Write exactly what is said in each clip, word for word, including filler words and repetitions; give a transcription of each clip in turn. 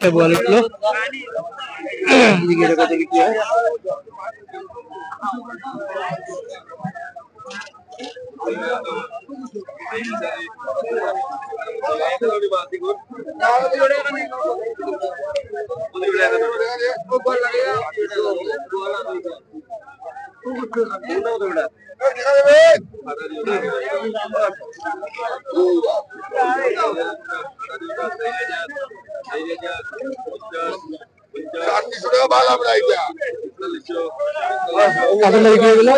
একটা বল উঠলো। দেখি এটা কত বিক্রি হয়। কত লাগি গেল?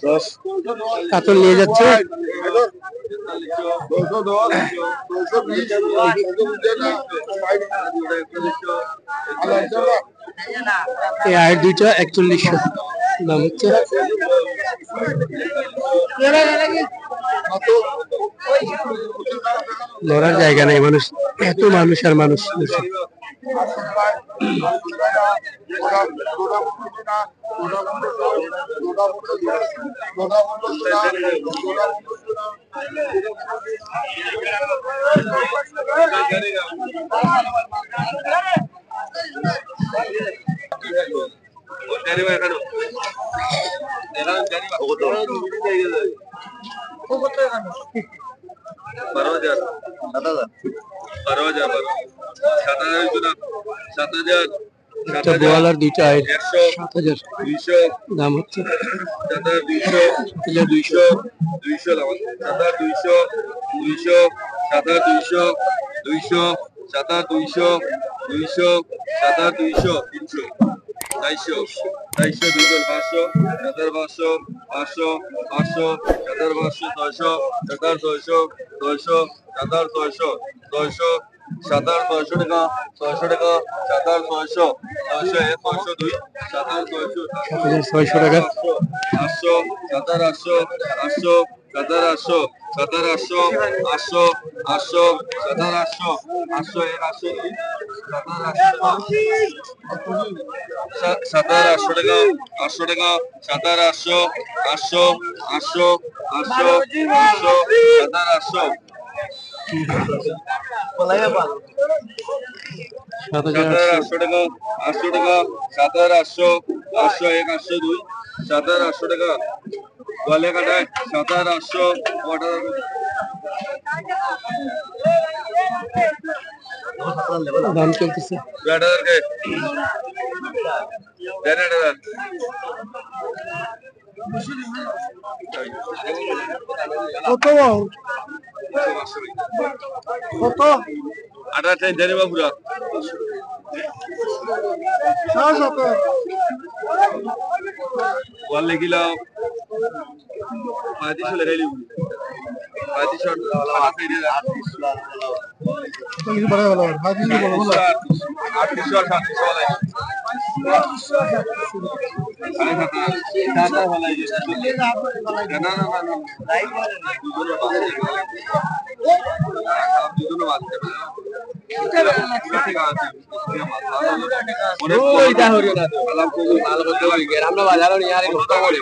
দশ। কাতল নিয়ে যাচ্ছে। এই আয়ের দুইটা একচল্লিশশো দাম হচ্ছে। লড়ার জায়গা নেই, মানুষ, এত মানুষ আর মানুষ। বারো হাজার। সাত হাজার। বারো হাজার, বারো। সাত হাজার হইতো না। সাত হাজার। একটা বোয়াল আর দুইটা আইর। একশো। সাত হাজার। দুইশো। দাম হচ্ছে। সাত হাজার দুইশো। সাত হাজার দুইশো। দুইশো। দুইশো দাম হচ্ছে। সাত হাজার দুইশো। দুইশো। সাত হাজার দুইশো। দুইশো। সাত হাজার দুইশো। দুইশো। সাত হাজার দুইশো। তিনশো। চারশো। চারশো। দুইশো। পাঁচশো। সাত হাজার পাঁচশো। পাঁচশো। পাঁচশো। সাত হাজার পাঁচশো। ছয়শো। সাত হাজার ছয়শো। ছয়শো। সাত হাজার ছয়শো। ছয়শো। সাত হাজার ছয়শো টাকা, ছয়শো টাকা, সাত হাজার ছয়শো, ছয়শো এক, ছয়শো দুই, সাত হাজার ছয়শো, সাত হাজার ছয়শো টাকা। আটশো, সাত হাজার আটশো, আটশো, সাত হাজার আটশো, সাত হাজার আটশো, আটশো, আটশো, সাত হাজার আটশো, আটশো এক, আটশো দুই, সাত হাজার আটশো টাকা। সা-, সাত হাজার আটশো টাকা, আটশো টাকা, সাত হাজার আটশো, আটশো, আটশো, আটশো, আটশো, সাত হাজার আটশো। সাত হাজার আটশো টাকা, আটশো টাকা, সাত হাজার আটশো, আটশো এক, আটশো দুই, সাত হাজার আটশো টাকা। গলে কাটায় সাত হাজার আটশো, আট হাজার। দাম চলতেছে। আট হাজার কে? দেন আট হাজার। কত বাবু? কত? আঠাশ টাইম দেন বা পুরা। সাড়ে সাত। ওয়ালে কিলো। পঁয়ত্রিশশো লেখাই লিবি। পঁয়ত্রিশশো। তুমি কি বাড়ায় বলো? পঁয়ত্রিশশো বলো, বলো। আটত্রিশশো আর সাতত্রিশশো বলে। সাড়ে সাত হাজার। সাত হাজার বলে। না, না, না, না। দুজনে বাদ দেবে। ওই, ইটা হরিও না তো। আমরা বাজারও নিয়ে আর এই লোকটা করে।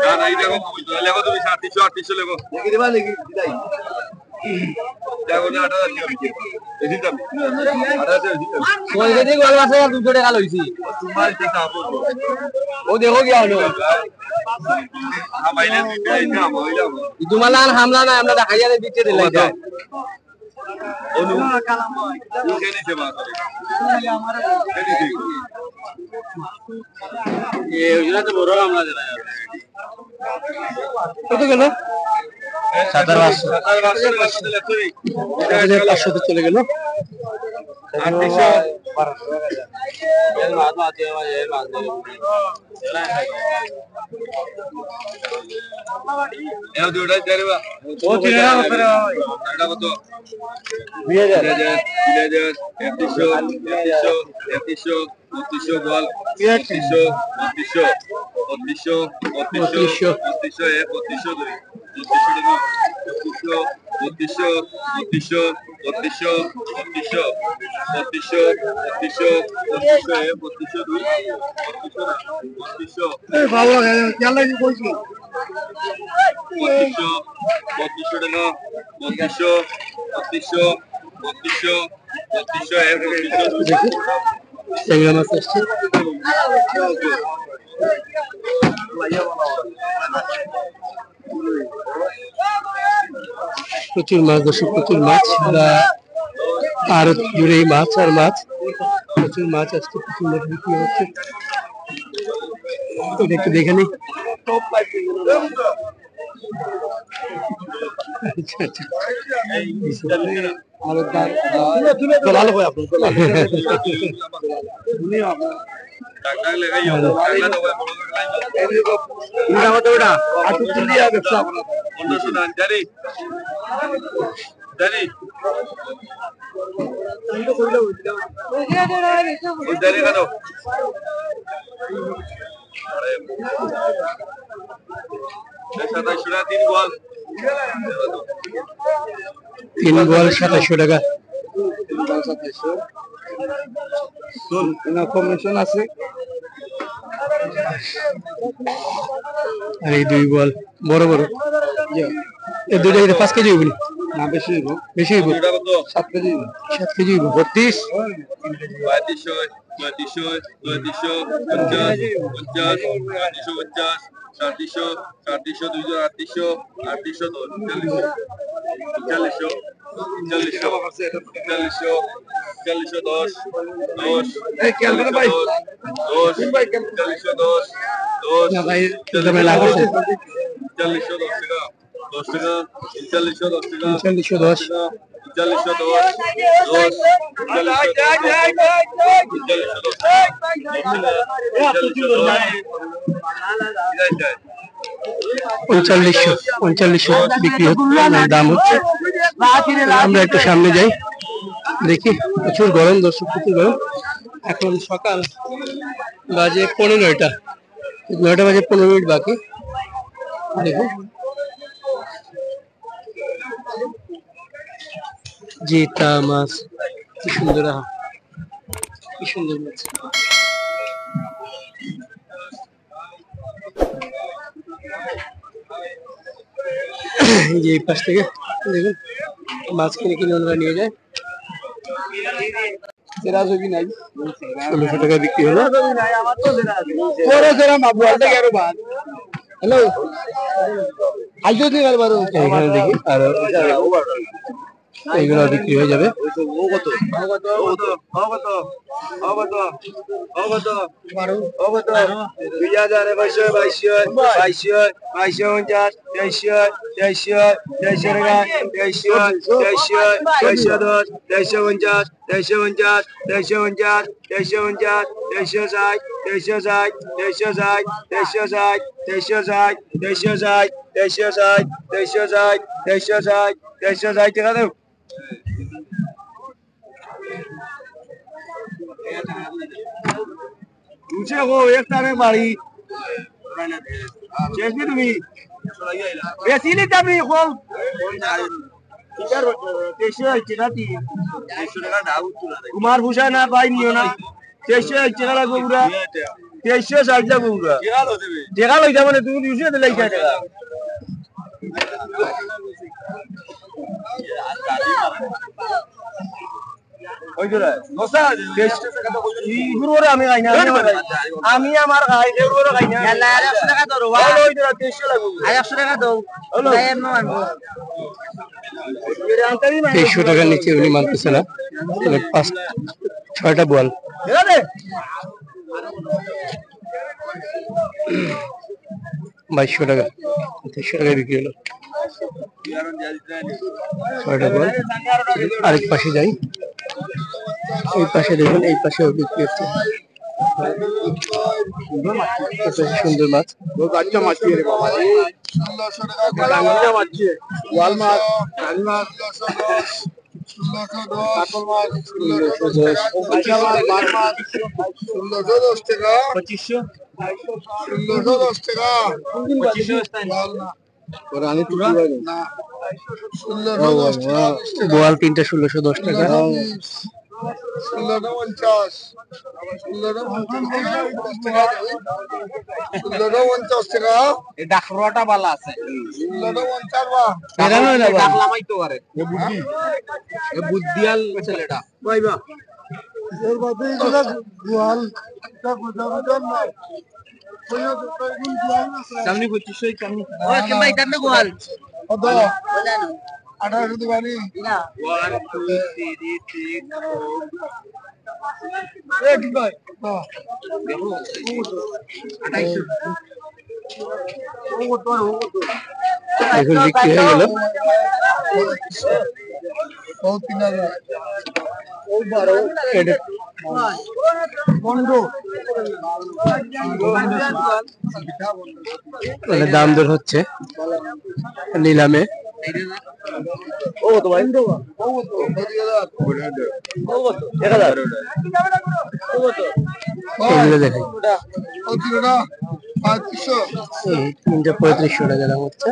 না, না, এই দেখো, লেখো তুমি সাতত্রিশশো, আটত্রিশশো লেখো। লিখে দিবা, লিখে দিলাই। দেখো না, আট হাজার টাকা বিক্রি। বেশি দাম। আট হাজার টাকা বেশি দাম। কই যদি গলা আছে, দুশো টাকা লইছি। তোমার ইচ্ছা তা বলবো। ও দেখো কি হলো? হ্যাঁ, ভাই, না, দিতে এই দাম, ওই দাম। তোমার লাল হামলা না, আমরা দেখাইয়া দিতে দিলাই যায়। অনু, কে নিছে মাছ? কে নিছে? এ, ওই জন্য তো বড় আমরা দিলাই। কত গেল? সাত হাজার পাঁচশো। সাত হাজার পাঁচশো টাকা দিলে তুই। সাত হাজার পাঁচশো তো চলে গেল। আটত্রিশশো। এর মাছ, মাছ, এর মাছ, এর মাছ। এও দুইটাই দেড় বা। ও তিন হাজার বছরে হয়। এটা কত? দুই হাজার। তিন হাজার, তিন হাজার, একত্রিশশো, একত্রিশশো, একত্রিশশো, বত্রিশশো বল। বত্রিশশো, বত্রিশশো, বত্রিশশো, বত্রিশশো, বত্রিশশো। বত্রিশশো এক, বত্রিশশো দুই। বত্রিশশো টাকা। বত্রিশশো, বত্রিশশো, বত্রিশশো, বত্রিশশো, বত্রিশশো, বত্রিশশো, বত্রিশশো, বত্রিশশো এক, বত্রিশশো দুই, বত্রিশশো না, বত্রিশশো। এই বাবা, খেয়াল রাখি কইছি। বত্রিশশো, বত্রিশশো টাকা। বত্রিশশো, বত্রিশশো, বত্রিশশো, বত্রিশশো এক, বত্রিশশো দুই। দেখি, ট্যাংরা মাছ আসছে। প্রচুর মাছ, দর্শক, প্রচুর মাছ। আর জুড়েই মাছ আর মাছ, প্রচুর মাছ আসছে, প্রচুর মাছ বিক্রি হচ্ছে। এটা একটু দেখে নিই। আচ্ছা, আচ্ছা। পনেরোশো টাকা, জানি। জানি। ওই জানি কেন? সাতাইশশো টাকা তিন বল। তিন বল সাতাইশশো টাকা। তিন বল সাতাইশশো। না, কমিশন আছে। আর এই দুই বল বড় বড়। জি। এই দুইটা এটা পাঁচ কেজি হইব নি? না, বেশি হইব। বেশি হইব? এটা কত? সাত কেজি হইব। সাত কেজি হইব। বত্রিশ? পঁয়ত্রিশশো, পঁয়ত্রিশশো, পঁয়ত্রিশশো পঞ্চাশ, পঞ্চাশ, পঁয়ত্রিশশো পঞ্চাশ, সাতত্রিশশো, সাতত্রিশশো, দুইশো, আটত্রিশশো, আটত্রিশশো দশ, উনচল্লিশশো, উনচল্লিশশো, উনচল্লিশশো, উনচল্লিশশো, উনচল্লিশশো দশ, দশ, এই, খেয়াল করে ভাই। দশ, উনচল্লিশশো দশ, দশ, না ভাই, উনচল্লিশশো দশ, উনচল্লিশশো দশ টাকা, দশ টাকা, উনচল্লিশশো দশ টাকা, উনচল্লিশশো দশ। উনচল্লিশশো দশ, দশ, উনচল্লিশশো দশ, উনচল্লিশশো দশ, উনচল্লিশশো দশ। উনচল্লিশশো, উনচল্লিশশো বিক্রি হচ্ছে, মানে দাম হচ্ছে। আমরা একটু সামনে যাই, দেখি। প্রচুর গরম দর্শক, প্রচুর গরম। এখন সকাল বাজে পনেরোটা, নয়টা বাজে পনেরো মিনিট বাকি। দেখুন, জিতা মাছ, কি সুন্দর, আহা, কি সুন্দর মাছ। এই যে এই পাশ থেকে দেখুন, মাছ কিনে কিনে ওনারা নিয়ে যায়। সেরা ছবি নাই। ষোলোশো টাকা বিক্রি হলো। বড় সেরা মা, বলতে গেল বাদ। হ্যালো। আইজো দিন আর বারো। এইখানে দেখি, আর এইগুলো বিক্রি হয়ে যাবে। দুই হাজার, বাইশশো, বাইশশো, বাইশশো, বাইশশো পঞ্চাশ, তেইশশো, তেইশশো, তেইশশো টাকা, তেইশশো, তেইশশো, তেইশশো দশ, তেইশশো পঞ্চাশ, তেইশশো পঞ্চাশ, তেইশশো পঞ্চাশ, তেইশশো পঞ্চাশ, তেইশশো ষাট, তেইশশো ষাট, তেইশশো ষাট, তেইশশো ষাট, তেইশশো ষাট, তেইশশো ষাট, তেইশশো ষাট, তেইশশো ষাট, তেইশশো ষাট, তেইশশো ষাট টাকা দেও। উঠে গো, এক টানে বাড়ি। শেষ নি তুমি? বেশি নিতাম নি, কম। তেইশশো আইছে না তি? তোমার পোষায় না, ভাই নিও না। তেইশশো আইছে না লাগবো পুরা। তেইশশো ষাট লাগবো পুরা। টেকা লইতা মানে তুমি দুইশো দিলে ইটা টেকা। ওই তো রে। তেইশ, ই গুরু ওরে আমি খাই না, আমি আমার খাই। আমি আমার খাই, এ গুরু ওরে খাই না। ইয়াল্লা, আর একশো টাকা ধরো, ওই, ওই তো রে, তেইশশো লাগবো। আর একশো টাকা দাও। হলো। ভাই, এমন মানবো। তেইশশো টাকার নিচে উনি মানতেছে না। তাহলে পাঁচ, ছয়টা বল। এরা দে। বাইশশো টাকা, তেইশশো টাকায় বিক্রি হলো। ছয়টা বল। আরেক পাশে যাই, এই পাশে দেখুন, এই পাশেও বিক্রি হচ্ছে। কত সুন্দর মাছ। ও বাচ্চা মাছ রে বাবা রে। ষোলোশো টাকা, বাংলা মাছ, ওয়াল মাছ, কান মাছ। ষোলোশো দশ, কাতল মাছ, ষোলোশো দশ টাকা, ষোলোশো দশ টাকা, ষোলোশো দশ টাকা, পঁচিশশো। ষোলোশো দশ টাকা। পঁচিশশো। ওরা আমি তো না। ষোলোশো দশ টাকা, বোয়াল তিনটা ষোলোশো দশ টাকা। ষোলোশো পঞ্চাশ। ষোলোটা পঞ্চাশ টাকা। ষোলোটা পঞ্চাশ টাকা। এই ডাকরোয়াটা ভালা আছে। ষোলোটা পঞ্চাশ বা। এরা নয় না ভাই। ডাক লামাইতে পারে। এ বুদ্ধি। এ বুদ্ধিয়াল ছেলেটা। ভাই বা। এর বাদে এগুলা গোয়াল। এটা বোঝা বোঝা না। সামনে পঁচিশশো, সামনে। ওই, কিংবা এটা না গোয়াল। কত? বলে না। আঠারোশো দিবানি? না। One, two, three, three, four। এ, কি ভাই? হ্যাঁ। দেখো, আঠাইশশো। এখন বিক্রি হয়ে গেল। ও, তিন হাজার। ও, বারো। এটা বন্ধ। মানে দাম দর হচ্ছে নিলামে। ও তো ভাই। এক হাজার। এগুলো দেখাই। এই তিনটা পঁয়ত্রিশশো টাকা দাম হচ্ছে।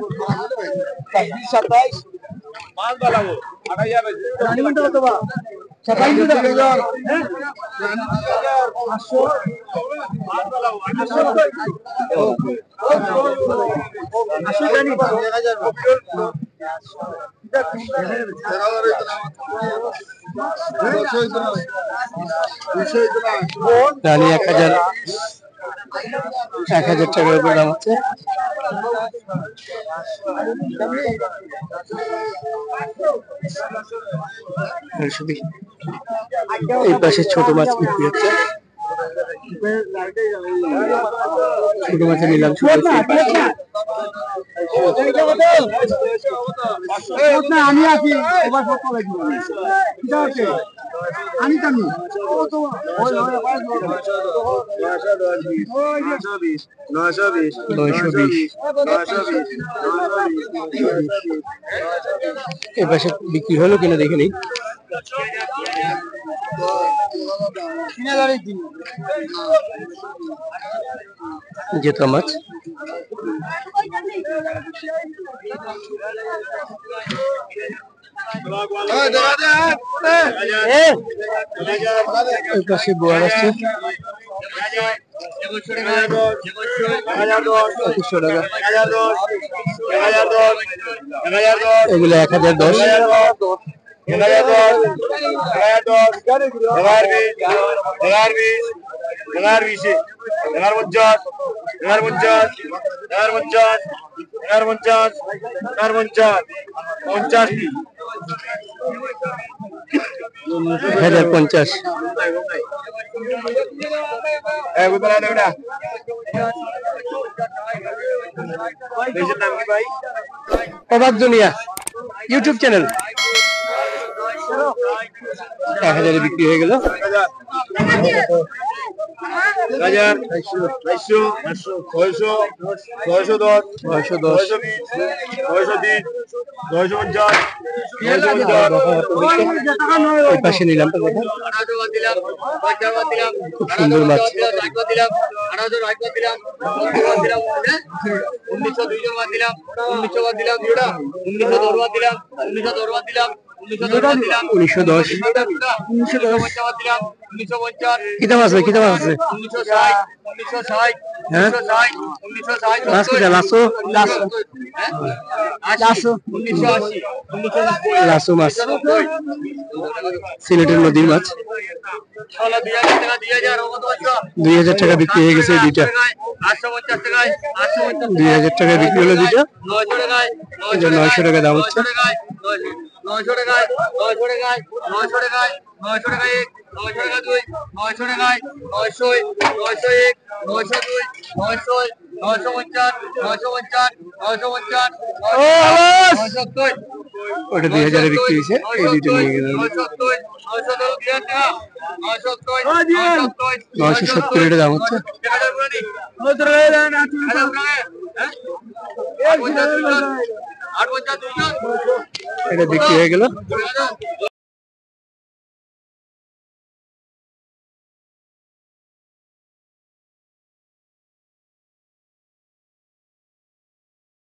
রানী এক হাজার, এক হাজার টাকার উপর দাম হচ্ছে। এই পাশে ছোট মাছ বিক্রি হচ্ছে। ছোট মাছের নিলাম শুরু হয়েছে। আমি আছি, এবার সব কবে দিব? ঠিক আছে? আমি জানি। নয়শো বিশ। নয়শো বিশ। নয়শো বিশ। এ পাশে বিক্রি হলো কিনা দেখে নিই। জেতা মাছ। এই পাশে বোয়াল আছে। পঁচিশশো টাকা। এগুলো এক হাজার দশ। এগারো দশ, এগারো দশ, এগারো বিশ, এগারো বিশ, এগারো পঞ্চাশ, এগারো পঞ্চাশ, এগারো পঞ্চাশ, এগারো পঞ্চাশ, এগারো পঞ্চাশ, পঞ্চাশ। হাজার পঞ্চাশ। এই, কোথায় আছে ওটা? দেশের নাম কি ভাই? অবাক দুনিয়া YouTube চ্যানেল। এক হাজারে বিক্রি হয়ে গেল। হাজার, বাইশশো, ছয়শো, ছয়শো দশ, ছয়শো দশ, ছয়শো বিশ, ছয়শো তিন, ছয়শো পঞ্চাশ, ছয়শো পঞ্চাশ। এই পাশে নিলাম। খুব সুন্দর মাছ। উনিশশো দুই জন বাদ দিলাম, উনিশশো বাদ দিলাম, উনিশশো দশ বাদ দিলাম, উনিশশো দশ বাদ দিলাম, উনিশশো দশ বাদ দিলাম, উনিশশো দশ। উনিশশো দশ। উনিশশো পঞ্চাশ বাদ দিলাম, উনিশশো পঞ্চাশ। কিতা মাছ ভাই, কিতা মাছ আছে? উনিশশো ষাট, উনিশশো ষাট, হ্যাঁ? উনিশশো ষাট, উনিশশো ষাট, মাছ কিতা? লাসো? লাসো। হ্যাঁ? আশি, লাসো। উনিশশো আশি, উনিশশো নব্বই, লাসো মাছ। উনিশশো নব্বই। সিলেটের নদীর মাছ। দুই হাজার টাকা বিক্রি হয়ে গেছে এই দুইটা। দুই হাজার টাকা বিক্রি হলো দুইটা। এই যে নয়শো টাকা দাম হচ্ছে। নয়শো টাকায়, নয়শো টাকায়, নয়শো টাকায়, নয়শো টাকায় এক, নয়শো টাকায় দুই, নয়শো টাকায়, নয়শো, নয়শো এক, নয়শো দুই, নয়শো, নয়শো পঞ্চাশ, নয়শো পঞ্চাশ, নয়শো পঞ্চাশ, নয়শো সত্তর। ওটা দুই হাজারে বিক্রি হয়েছে, এই দুইটা নিয়ে গেলাম। নয়শো সত্তর, নয়শো সত্তর, দুই হাজার টাকা। নয়শো সত্তর, নয়শো সত্তর, নয়শো সত্তর এটা দাম হচ্ছে। নয়শো সত্তর, হ্যাঁ? আট পঞ্চাশ, দুইশো। এটা বিক্রি হয়ে গেল।